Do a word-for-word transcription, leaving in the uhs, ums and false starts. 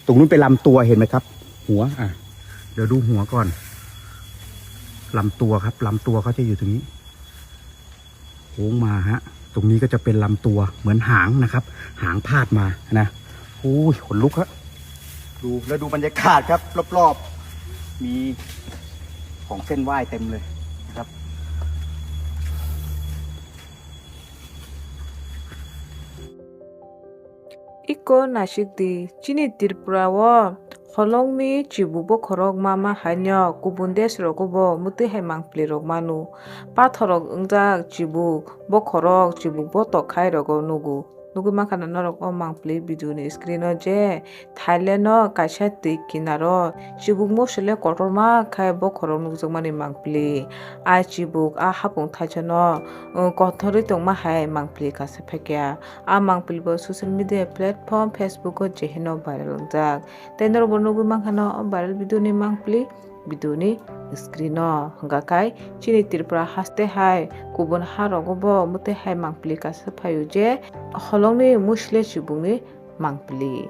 ตรงนู้นเป็นลำตัวเห็นไหมครับ หัว อ่ะ เดี๋ยวดูหัวก่อน ลำตัวครับ ลำตัวเขาจะอยู่ตรงนี้ โค้งมาฮะ ตรงนี้ก็จะเป็นลำตัวเหมือนหางนะครับ หางพาดมานะ อุ้ย ขนลุกฮะ ดู แล้วดูบรรยากาศครับ รอบๆ มีของเส้นไหว้เต็มเลยนะครับ Iko naisik di, chini Tripura o holongni chibuk bokhorok ma ma haino kubun desh rogo bo mwtwi hai mangpli rok manu. Pathor rok wngjak chibuk bokhorok, chibuk botok khai rogo nugo. Nugwi mankha na norok o mangpli video ni screen o je Thailand o kaisa twi kinaro chibuk mosole kotorma khai bokhorok nukjakmani mangpli. A chibuk a hapung thaisano, uh, kothorwi tongma hai mangpli kasa phaikha. A mangpili bo social media platform Facebook o je hino viral wngjak. Tei norok bo nugwi mankha no o viral video ni mangpili video ni screen o. Hwnkha khai chini Tripura haste hai kubun ha rogo bo mwtwi hai mangpili kasa phaio je holongni musle chibukni mangpili.